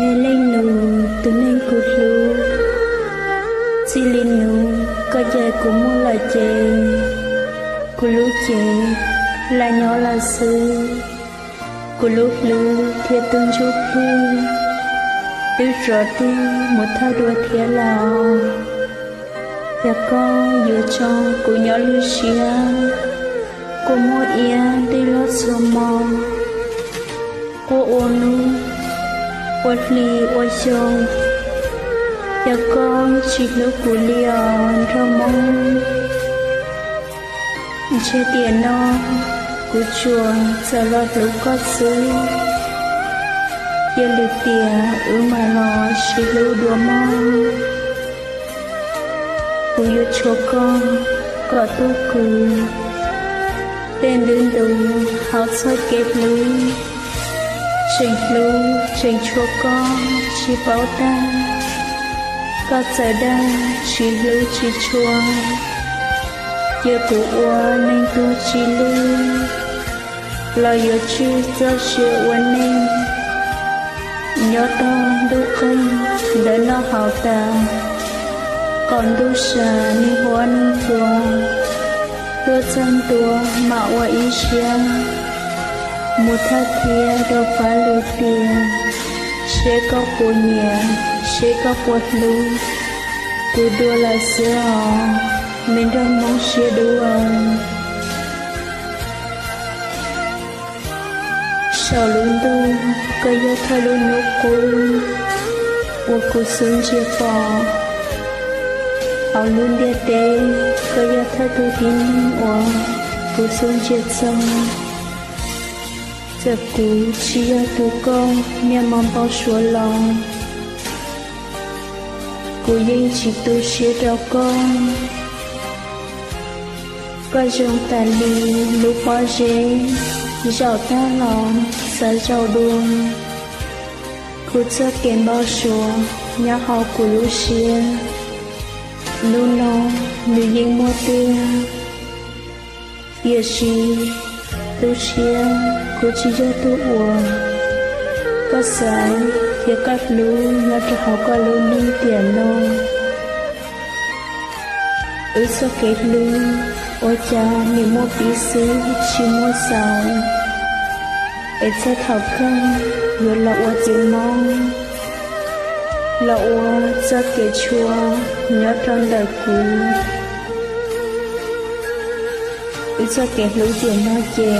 Yog leej nus tus neeg kuv hlub, txij li nus koj cais kuv muaj lawm ces, kuv lub cev lam nyob lawm xwb. Kuv lub hlwb thiab tus ntsuj plig twb rov tig mus thawj dua thiab lawm. Yog koj yuav tso kuv nyob lub siab, kua muag iab ntij loj txhua hmo, kua ua hnub ua hli ua xyoo, yog koj tsis hlub kuv li os nraug Hmoob. Ntshe tiam no kuv tsuas txawm los hlub koj xwb, cia lwm tiam wb mam los sib hlub dua mog. Kuv yuav tshuav koj kom tu kuv tej ntub ntu hauv txoj kev hlub, tseem hlub tseem tshuav koj tsis paub tag. Koj txawm dag tsis hlub tsis tshua, cia kuv ua neeg tu tsis lwj, los yuav tswj txoj sia ua neeg. Nyob tog ntuj qeeg ntawm noj haus tas, qaum ntuj sa neeg huab neeg cua, tuaj txog ntua mam ua ib siab, mus thawj thiab rau fab lwm tiam, seb koj puas nyiam, seb koj puas hlub kuv dua lawm xwb os, me nraug Hmoob siab dub. Saum lub ntuj koj yog thawj lub hnub qub uas kuv xub ntiag pom, hauv lub ntiaj teb koj yog thawj tug tib neeg uas kuv xub ntiag txog. Txawm kuv tsis yog tus koj niaj hmo npau suav los, kuv yeej tsis tu siab rau koj. Koj zoo tas li lub pob zeb, zaum tag los xav zaum dua. Kuv txoj kev npau suav nyob hauv kuv lub siab, hnub no nws yeej muaj tiag. Tiam sis tu siab kuv tsis yog tus uas koj xaiv thiab koj hlub nyob rau hauv koj lub neej tiam no. Wb txoj kev hlub ua cas nim muaj pib xwb tsis muaj xaus, es txog thaum kawg yuav los ua txiv hmoob, los ua txoj kev tshua nyob rau ntawm kuv. Wb txoj kev hlub tiam no ces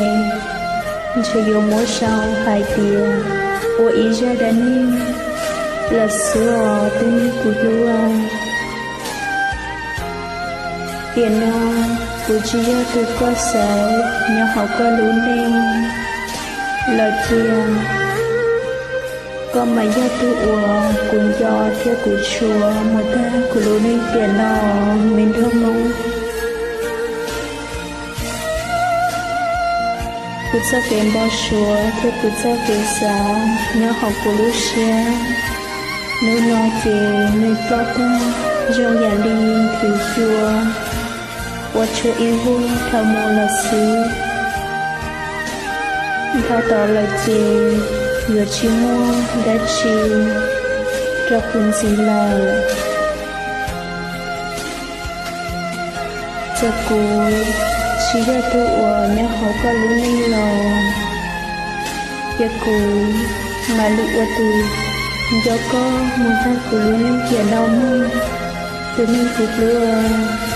ntshe yuav muab sau hais tias ua ib zaj dab neeg lawm xwb os tus neeg kuv hlub. Tiam no kuv tsis yog tus koj xaiv nyob hauv koj lub neej lawm tiag. Koj mas yog tus uas kuv nco thiab kuv tshua mus tag kuv lub neej tiam no, me nraug Hmoob. Kuv txoj kev npau suav thiab kuv txoj kev xav nyob hauv kuv lub siab, hnub no ces nws ploj tag zoo yam li nthwv cua uas tshuav ib vuag dhau mus lawm xwb. Dhau tod lawm ces yuav tsis muaj dab tsi rau kuv ntxiv lawm. Txawm kuv tsis yog tus uas nyob hauv koj lub neej los, ces kuv mam li ua tus nco koj mus tag kuv lub neej tiam no mog, tus neeg kuv hlub.